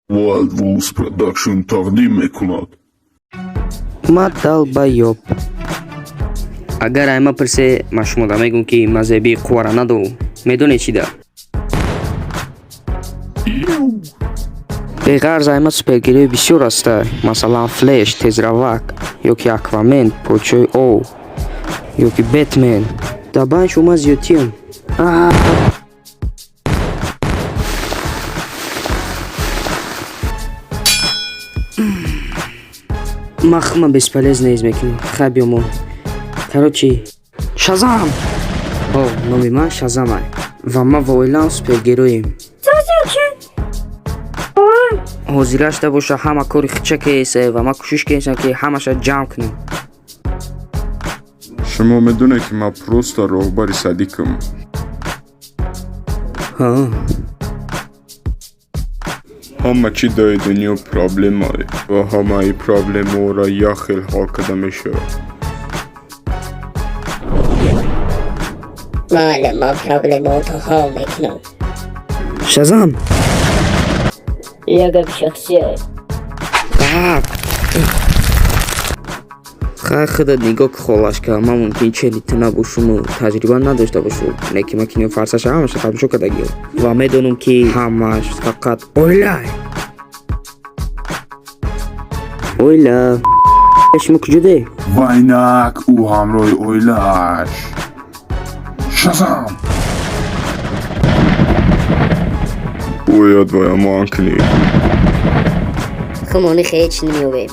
Wild Wolves Production тақдим мекунад. Ма долбоёб. Агар айма пирсе, ман шумода мегӯм, ки ман зебии қуввара надорум. Медонед чӣ да? Беғарз, айма супергерои бисёр аста, масалан, Флеш, тезравак, ё ки Аквамен, подшоҳи ов, ё ки Бэтмен. Дар байн шумо зиёдтиам. Ман хума бесполезно из мекунам. Хай, биёмо. Короче, Шазам! О, номи ман Шазамай ва ман ва оилаам супергероем. Ҳозирашда боша, ҳама кори хича кеесе ва ман кӯшиш кесам, ки ҳамаша ҷамъ кунам. Шумо медонед, ки ман просто роҳбари садикам. Ҳа. Ҳама чӣ дар дунё проблемае ва ҳамаи проблемаҳоро як хел ҳал карда мешавад. Майли, ман проблемаҳото ҳал мекунам. Шазам! Як гапи шахсие. Хай, худат нигоҳ ки, холашка, ман мумкин чени ту набошуму таҷриба надошта бошум, лекин ман кинои Форсажа ҳамаша тамошо кардагиам ва медонам, ки ҳамаш фақат оила. Оила, шумо куҷоде? Ва инак ӯ ҳамроҳи оилааш. Шазам! Бояд вая манъ кунӣ. Хумони ҳеҷ намеёбем.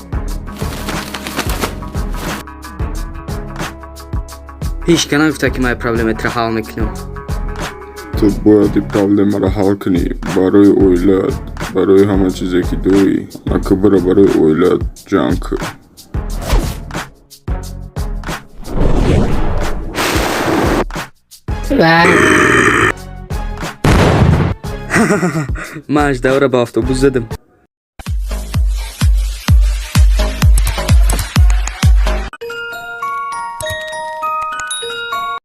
Ҳеҷ ка нагуфта, ки ман проблеметро ҳал мекунам. Ту бояд ин проблемаро ҳал кунӣ барои оилаат, барои ҳама чизе, ки дорӣ. Ака, бира, барои оилаат ҷанг кун. Ман аждаҳоро ба автобус задам.